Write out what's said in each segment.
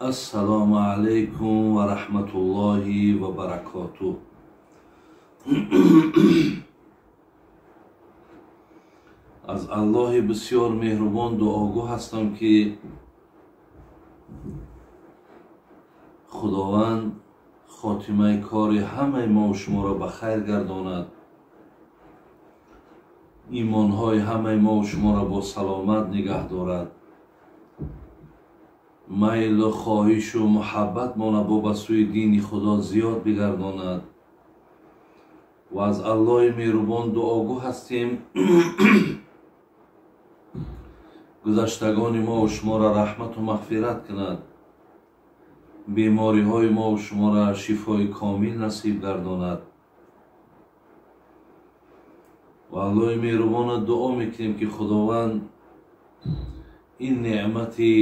Ассалому алайкум ва раҳматуллоҳи ва баракотуҳ. Аз Аллоҳи бисёр меҳрубон дуогӯ ҳастам, ки Худованд хотимаи кори ҳамаи мо шуморо ба хайр гардонад, имонҳои ҳамаи мо шуморо бо саломат нигаҳ дорад, майлу хоҳишу муҳаббатмона бо ба сӯи дини Худо зиёд бигардонад. Ва аз Аллоҳи меҳрубон дуогӯ ҳастем гузаштагони мо шуморо раҳмату мағфират кунад, бемориҳои мо шуморо шифои комил насиб гардонад. Ва Аллоҳи меҳрубона дуо мекунем, ки Худованд ин неъмати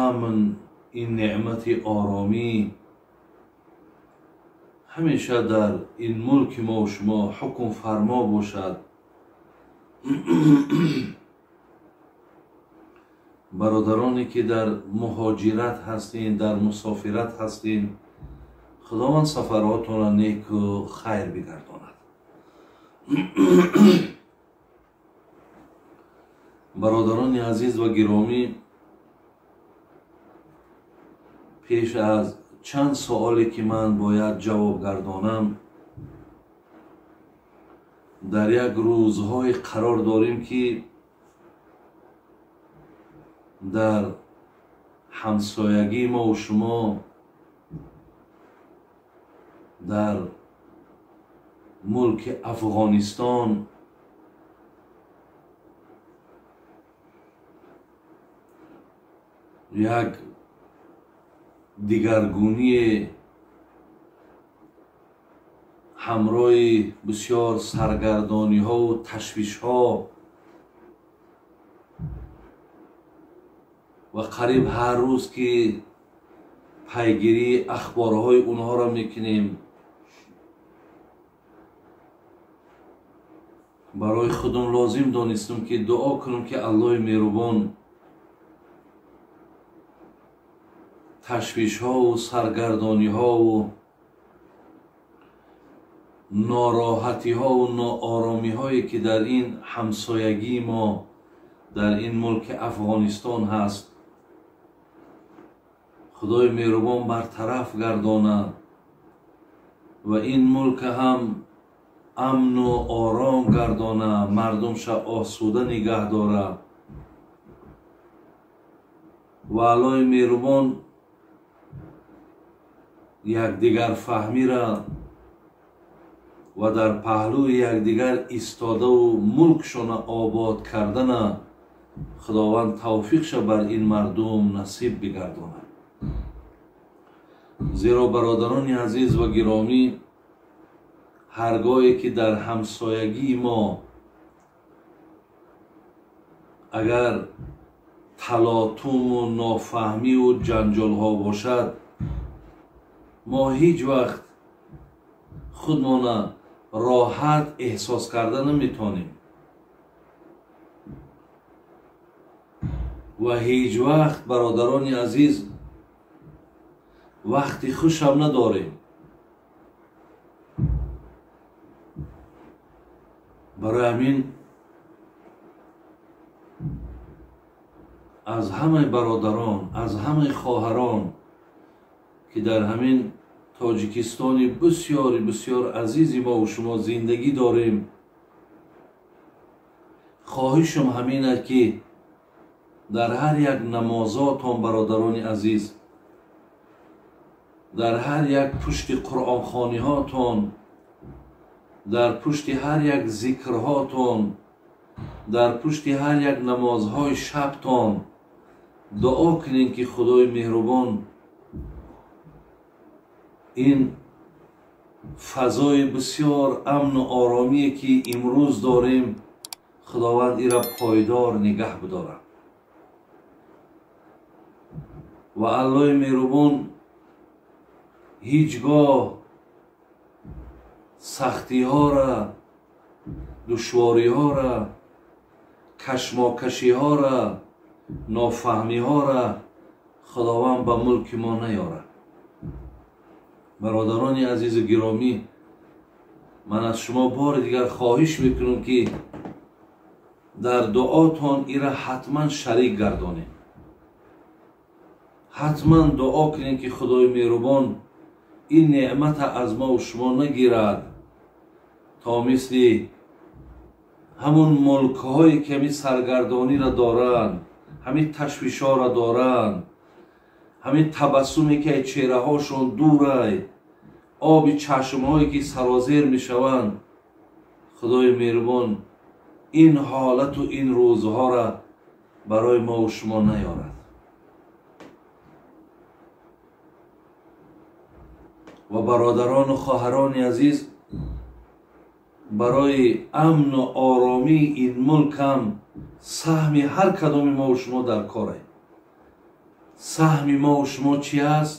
амн, ин неъмати оромӣ ҳамеша дар ин мулки мо шумо ҳукмфармо бошад. Бародароне ки дар муҳоҷират ҳастин, дар мусофират ҳастин, Худованд сафарҳотонро неку хайр бигардонад. Бародарони азиз ва гиромӣ, пеш аз чанд суоле ки ман бояд ҷавоб гардонам, дар як рӯзҳое қарор дорем, ки дар ҳамсоягии мо шумо, дар мулки Афғонистон як дигаргунии ҳамроҳи бисёр саргардониҳову ташвишҳо ва қариб ҳар рӯз ки пайгирии ахборҳои онҳоро мекунем, барои худам лозим донистам, ки дуо кунам, ки Аллоҳи меҳрубон ташвишҳову саргардониҳову нороҳатиҳову нооромиҳое ки дар ин ҳамсоягии мо, дар ин мулки Афғонистон ҳаст, Худои меҳрубон бартараф гардонад ва ин мулк ҳам амну ором гардона, мардумша осуда нигаҳ дора. Ва Аллоҳи меҳрубон якдигарфаҳмира ва дар паҳлӯи якдигар истодаву мулкшона обод кардана Худованд тавфиқша бар ин мардум насиб бигардонад. Зеро бародарони азиз ва гиромӣ, ҳаргоҳе ки дар ҳамсоягии мо агар талотуму нофаҳмиву ҷанҷолҳо бошад, мо ҳеҷ вақт худмона роҳат эҳсос карда наметавонем ва ҳеҷ вақт, бародарони азиз, вақти хушам надорем. Барои ҳамин аз ҳамаи бародарон, аз ҳамаи хоҳарон, ки дар ҳамин Тоҷикистони бисёри бисёр азизи мо шумо зиндагӣ дорем, хоҳишам ҳамин аст, ки дар ҳар як намозотон, бародарони азиз, дар ҳар як пушти қуръонхониҳотон, дар пушти ҳар як зикрҳотон, дар пушти ҳар як намозҳои шабтон дуо кунем, ки Худои меҳрубон ин фазои бисёр амну оромие ки имрӯз дорем, Худованд ира пойдор нигаҳ бидорад. Ва Аллоҳи меҳрубон ҳеҷ гоҳ сахтиҳоро, душвориҳоро, кашмокашиҳоро, нофаҳмиҳоро Худованд ба мулки мо наёрад. Бародарони азизу гиромӣ, ман аз шумо бори дигар хоҳиш мекунам, ки дар дуотон ира ҳатман шарик гардонед. Ҳатман дуо кунед, ки Худои меҳрубон ин неъмата аз мо ва шумо нагирад, то мисли ҳамун мулкҳое ки ҳамин саргардониро доранд, ҳамин ташвишҳоро доранд, ҳамин табассуме ки аз чеҳраҳошон дурай, оби чашмҳое ки сарозер мешаванд, Худои меҳрубон ин ҳолату ин рӯзҳоро барои мо ва шумо наёрад. Ва бародарону хоҳарони азиз, барои амну оромии ин мулк ҳам саҳми ҳар кадоми мо ва шумо дар кор аст. Саҳми мо ва шумо чи аст?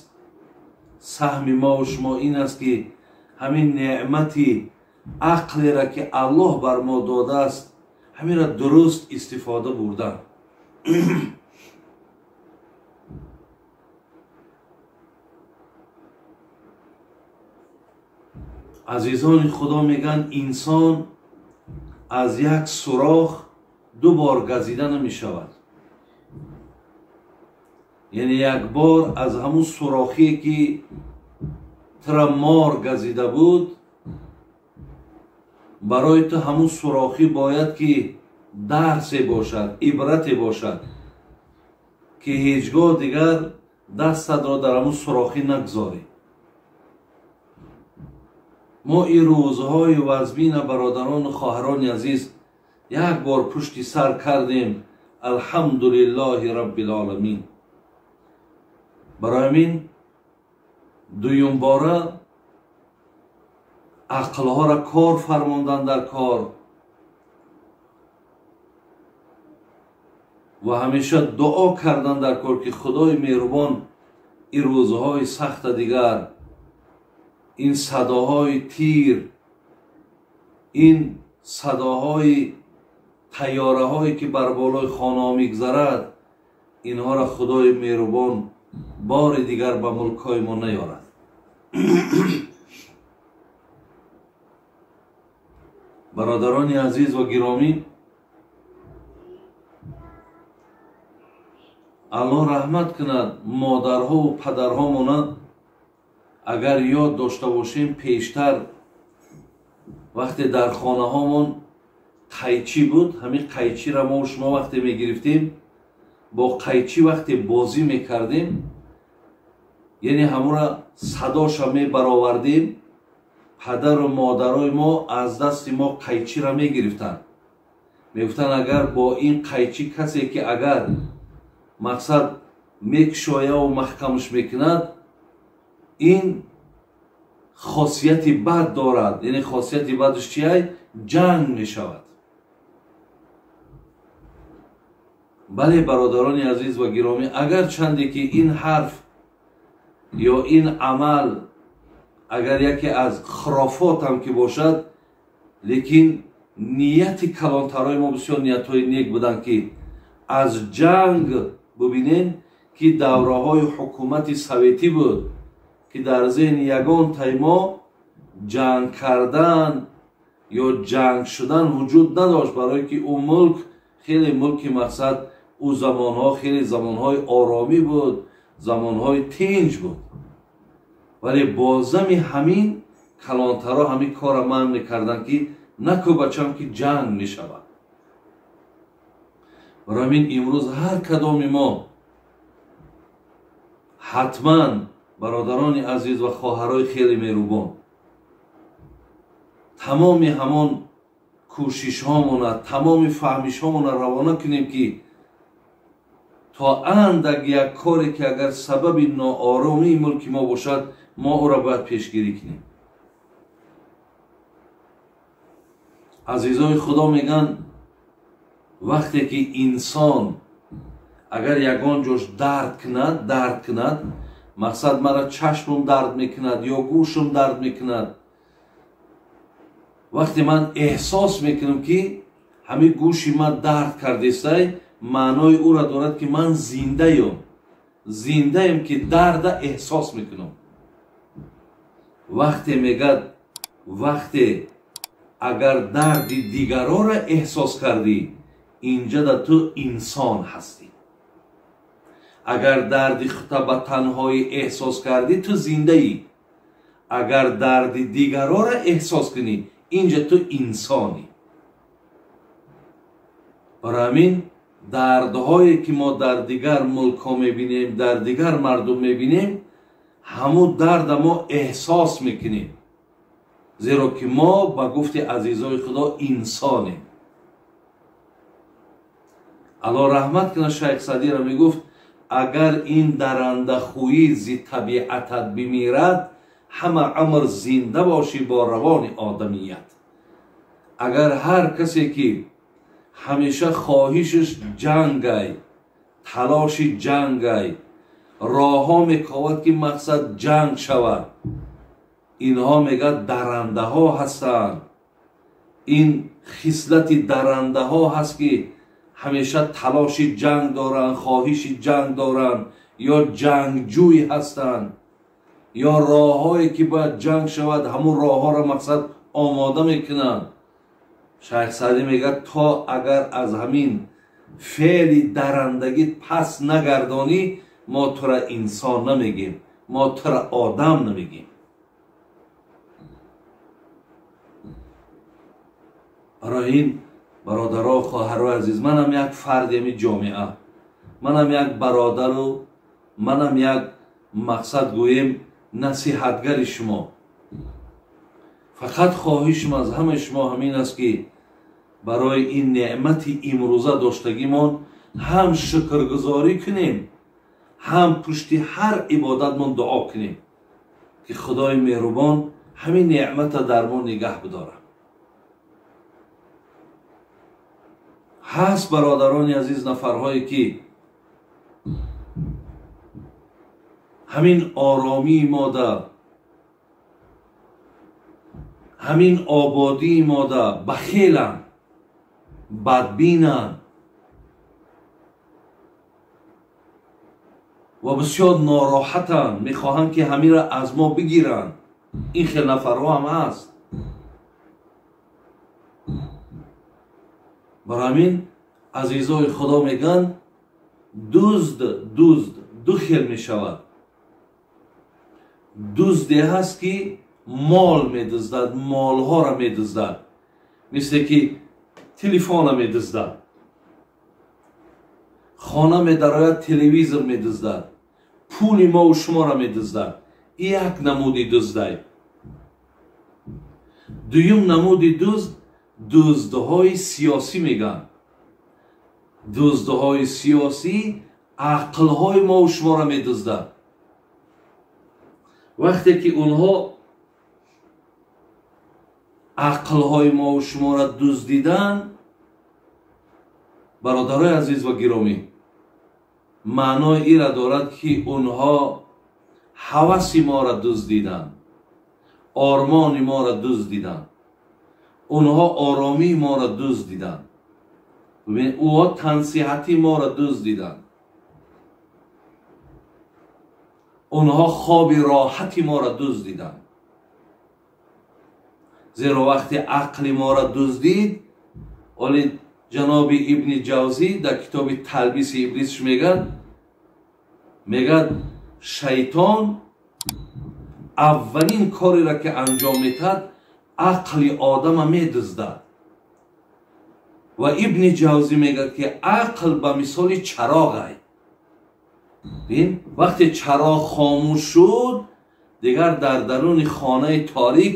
Саҳми мо ва шумо ин аст, ки ҳамин неъмати ақлеро, ки Аллоҳ бар мо додааст, ҳаминро дуруст истифода бурдан. Азизони Худо мегӯянд, инсон аз як сурох ду бор газида намешавад. Яъне як бор аз ҳамун сурохие, ки тура мор газида буд, барои ту ҳамун сурохӣ бояд ки дарсе бошад, ибрате бошад, ки ҳеҷ гоҳ дигар дастатро дар ҳамун сурохӣ нагзорӣ. Мо ин рӯзҳои вазмина, бародарону хоҳарони азиз, як бор пушти сар кардем. Алҳамдулиллоҳи раббил оламин. Барои ҳамин дуюмбора ақлҳоро кор фармондан дар кор ва ҳамеша дуо кардан дар кор, ки Худои меҳрубон ин рӯзҳои сахта дигар, ин садоҳои тир, ин садоҳои тайёраҳое, ки бар болои хонаҳо мегзарад, инҳоро Худои меҳрубон бори дигар ба мулкҳои мо наёрад. Бародарони азиз ва гиромӣ, Аллоҳ раҳмат кунад модарҳову падарҳомона. Агар ёд дошта бошем, пештар вақте дар хонаҳомон қайчӣ буд, ҳамин қайчиро мо шумо вақте мегирифтем, бо қайчӣ вақте бозӣ мекардем, яъне ҳамура садоша мебаровардем, падару модарои мо аз дасти мо қайчиро мегирифтанд. Мегуфтанд, агар бо ин қайчӣ касе ки агар мақсад мекушояву маҳкамаш мекунад, ин хосияти бад дорад. Яъне хосияти бадаш чиай? Ҷанг мешавад. Бале, бародарони азиз ва гиромӣ, агар чанде ки ин ҳарф ё ин амал агар яке аз хурофот ҳам ки бошад, лекин нияти калонтарҳои мо бисёр ниятҳои нек буданд, ки аз ҷанг бубинем, ки давраҳои ҳукумати советӣ буд, ки дар зеҳни ягон тай мо ҷанг кардан ё ҷанг шудан вуҷуд надошт, барое ки ӯ мулк хеле мулки мақсад ӯ замонҳо хеле замонҳои оромӣ буд, замонҳои тинҷ буд. Вале бозами ҳамин калонтарҳо ҳамин корро манъ мекарданд, ки наку бачам ки ҷанг мешавад. Барои ҳамин имрӯз ҳар кадоми мо ҳатман, бародарони азиз ва хоҳарои хеле меҳрубон, тамоми ҳамон кӯшишҳомона, тамоми фаҳмишҳомона равона кунем, ки то андак як коре ки агар сабаби нооромии мулки мо бошад, мо ӯро бояд пешгирӣ кунем. Азизои Худо мегӯянд, вақте ки инсон агар ягон ҷош дард кунад, мақсад мара чашмам дард мекунад ё гӯшам дард мекунад, вақте ман эҳсос мекунам, ки ҳамин гӯши ман дард кардестай, маънои ӯро дорад, ки ман зиндаём. Зиндаем ки дарда эҳсос мекунам. Вақте мегад, вақте агар дарди дигарора эҳсос кардӣ, инҷада ту инсон ҳастӣ. Агар дарди худта ба танҳоӣ эҳсос кардӣ, ту зиндаӣ. Агар дарди дигарора эҳсос кунӣ, инҷа ту инсонӣ. Барои ҳамин дардҳое ки мо дар дигар мулкҳо мебинем, дар дигар мардум мебинем, ҳамун дарда мо эҳсос мекунем, зеро ки мо ба гуфти азизои Худо инсонем. Аллоҳ раҳмат кунад, Шайх Садира мегуфт, агар ин дарандахӯӣ зи табиатат бимирад, ҳама умр зинда бошӣ бо равони одамият. Агар ҳар касе ки ҳамеша хоҳишаш ҷангай, талоши ҷангай, роҳҳо мековад ки мақсад ҷанг шавад, инҳо мегӯяд дарандаҳо ҳастанд. Ин хислати дарандаҳо ҳаст ки ҳамеша талоши ҷанг доранд, хоҳиши ҷанг доранд, ё ҷангҷӯй ҳастанд, ё роҳҳое ки бояд ҷанг шавад, ҳамун роҳҳоро мақсад омода мекунанд. Шайх Саъдӣ мегӯяд, то агар аз ҳамин феъли дарандагӣ пас нагардонӣ, мо тура инсон намегем, мо тура одам намегем. Барои ин бародаро, хоҳарои азиз, манам як фарди ҳамин ҷомеа, манам як бародару манам як мақсад гӯем насиҳатгари шумо. Фақат хоҳишам аз ҳамаи шумо ҳамин аст ки барои ин неъмати имрӯза доштагимон ҳам шукргузорӣ кунем, ҳам пушти ҳар ибодатмон дуо кунем ки Худои меҳрубон ҳамин неъмата дар мо нигаҳ бидорад. Ҳаст бародарони азиз нафарҳое ки ҳамин оромии мода, ҳамин ободии мода бахеланд, бадбинанд ва бисёр нороҳатанд, мехоҳанд ки ҳаминро аз мо бигиранд. Ин хел нафарҳо ҳам ҳаст. Барои ҳамин азизои Худо мегӯянд, дузд дузд ду хел мешавад. Дузде ҳаст ки мол медуздад, молҳоро медуздад, мисле ки телефона медуздад, хона медарояд, телевизор медуздад, пули мову шуморо медуздад. Як намуди дуздай. Дуюм намуди дузд дуздҳои сиёсӣ мегӯянд. Дуздҳои сиёсӣ ақлҳои мову шуморо медуздад. Вақте ки онҳо ақлҳои мову шуморо дуздиданд, бародарои азиз ва гиромӣ, маънои инро дорад ки онҳо ҳаваси моро дуздиданд, ормони моро дуздиданд, онҳо оромии моро дуздиданд, онҳо тансиҳатии моро дуздиданд, онҳо хоби роҳати моро дуздиданд. Зеро вақте ақли моро дуздид, оли ҷаноби Ибни Ҷавзӣ дар китоби Талбиси Иблисш мегӯяд шайтон аввалин кореро ки анҷом медиҳад, ақли одама медуздад. Ва Ибни Ҷавзӣ мегӯяд ки ақл ба мисоли чароғ бин, вақте чароғ хомӯш шуд, дигар дар даруни хонаи торик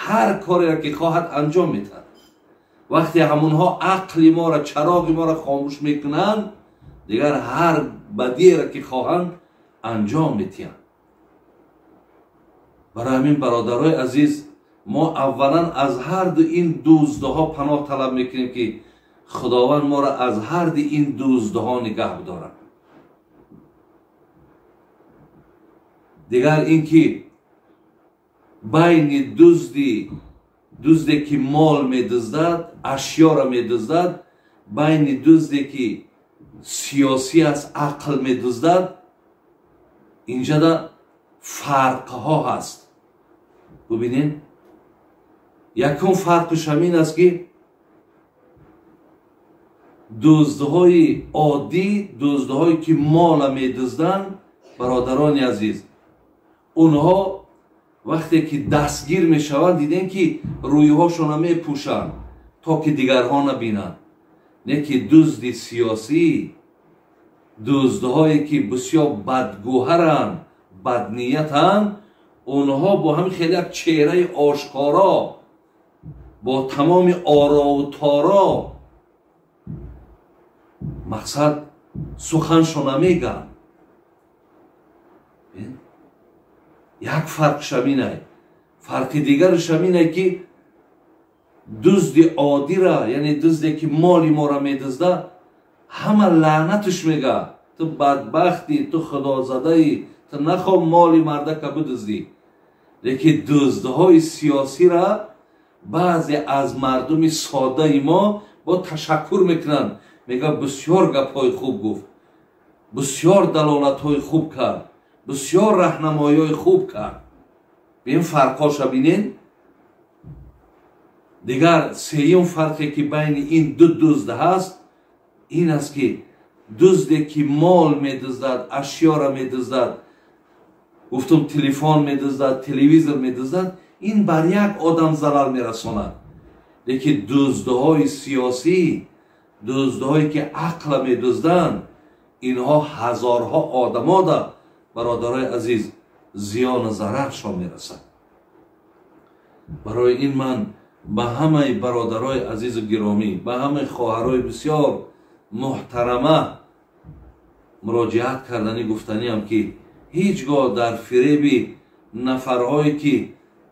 ҳар кореро ки хоҳад анҷом медиҳад. Вақте ҳамонҳо ақли моро, чароғи моро хомӯш мекунанд, дигар ҳар бадиеро ки хоҳанд анҷом медиҳанд. Барои ҳамин бародарои азиз, мо аввалан аз ҳар ду ин дуздҳо паноҳ талаб мекунем ки Худованд моро аз ҳар ду ин дуздҳо нигаҳ бидорад. Дигар ин ки байни дузде ки мол медуздад, ашёро медуздад, байни дузде ки сиёсӣ аст, ақл медуздад, Инҷада фарқҳо ҳаст. Бубинед, якум фарқш ҳамин аст, ки дуздҳои оддӣ, дуздҳое ки мола медузданд, бародарони азиз, онҳо вақте ки дастгир мешаванд, дидем ки рӯйҳошонро мепӯшанд, то ки дигарҳо набинанд. Не ки дузди сиёсӣ, дуздҳое ки бисёр бадгӯҳаранд, бадниятанд, онҳо бо ҳамин хеле як чеҳраи ошкоро, бо тамоми орову торо мақсад суханшона мегӯянд. Як фарқш ҳаминай. Фарқи дигарш ҳаминай, ки дузди оддира, яъне дузде ки моли моро медузда, ҳама лаънатш мега: ту бадбахтӣ, ту худозадаӣ, ту нахоҳ моли мардака бидуздӣ. Лекин дуздҳои сиёсира баъзе аз мардуми содаи мо бо ташаккур мекунанд, мега бисёр гапҳои хуб гуфт, бисёр далолатҳои хуб кард, бисёр раҳнамоиҳои хуб кард. Бин фарқҳоша бинед. Дигар сеюм фарқе ки байни ин ду дузд ҳаст, ин аст, ки дузде ки мол медуздад, ашёра медуздад, гуфтум телефон медуздад, телевизор медуздад, ин бар як одам зарар мерасонад. Лекин дуздҳои сиёсӣ, дуздҳое ки ақла медузданд, инҳо ҳазорҳо одамода, бародарои азиз, зиёну зараршон мерасад. Барои ин ман ба ҳамаи бародарои азизу гиромӣ, ба ҳамаи хоҳарои бисёр муҳтарама муроҷиат карданӣ гуфтаниам, ки ҳеҷ гоҳ дар фиреби нафарҳое ки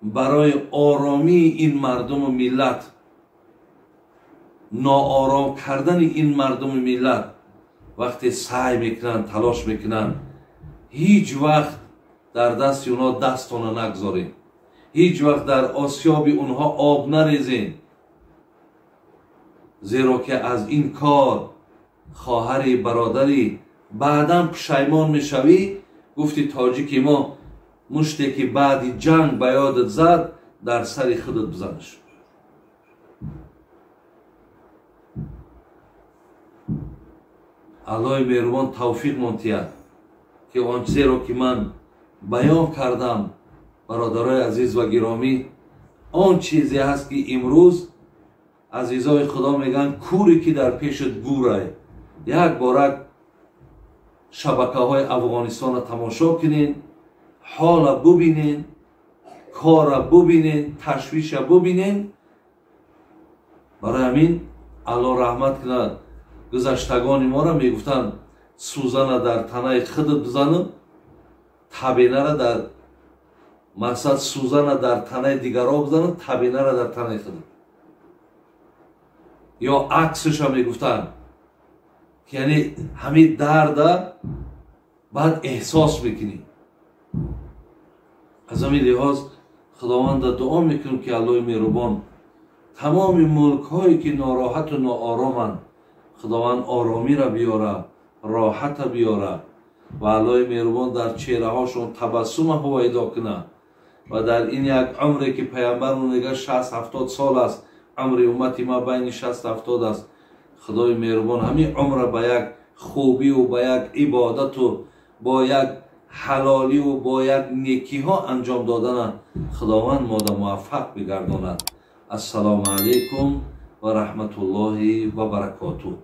барои оромии ин мардуму миллат, ноором кардани ин мардуму миллат вақте саъй мекунанд, талош мекунанд, ҳеҷ вақт дар дасти онҳо дастона нагзорем, ҳеҷ вақт дар осиёби онҳо об нарезем, зеро ки аз ин кор хоҳари бародарӣ баъдан пушаймон мешавӣ. Гуфти тоҷики мо: муште ки баъди ҷанг ба ёдат зад, дар сари худат бизанаш. Аллоҳи меҳрубон тавфиқ монтиҳад, ки он чизеро ки ман баён кардам, бародарои азиз ва гиромӣ, он чизе ҳаст ки имрӯз азизои худо мегӯянд: кӯре ки дар пешат гӯрай. Як борак шабакаҳои Афғонистонро тамошо кунед, ҳола бубинед, кора бубинед, ташвиша бубинед. Барои ҳамин Аллоҳ раҳмат кунад гузаштагони моро, мегуфтанд: сӯзана дар танаи худат бизанам, табенара дар мақсад сӯзана дар танаи дигарҳо бизанам, табенара дар танаи худат. Ё аксаша мегуфтанд, ки яъне ҳамин дарда баъд эҳсос мекунӣ. Аз ҳамин лиҳоз Худованда дуо мекунем, ки Аллоҳи меҳрубон тамоми мулкҳое ки нороҳату ноороманд, Худованд оромиро биёра, роҳата биёра ва Аллоҳи меҳрубон дар чеҳраҳошон табассума ҳувайдо кунад. Ва дар ин як умре ки паямбармон мегӯяд 60-70 сол аст, умри уммати ма байни 60-70 аст, Худои меҳрубон ҳамин умра ба як хубиву ба як ибодату бо як ҳалоливу бо як некиҳо анҷом додана Худованд мода муваффақ бигардонад. Ассалому алайкум ва раҳматуллоҳи ва баракотуҳ.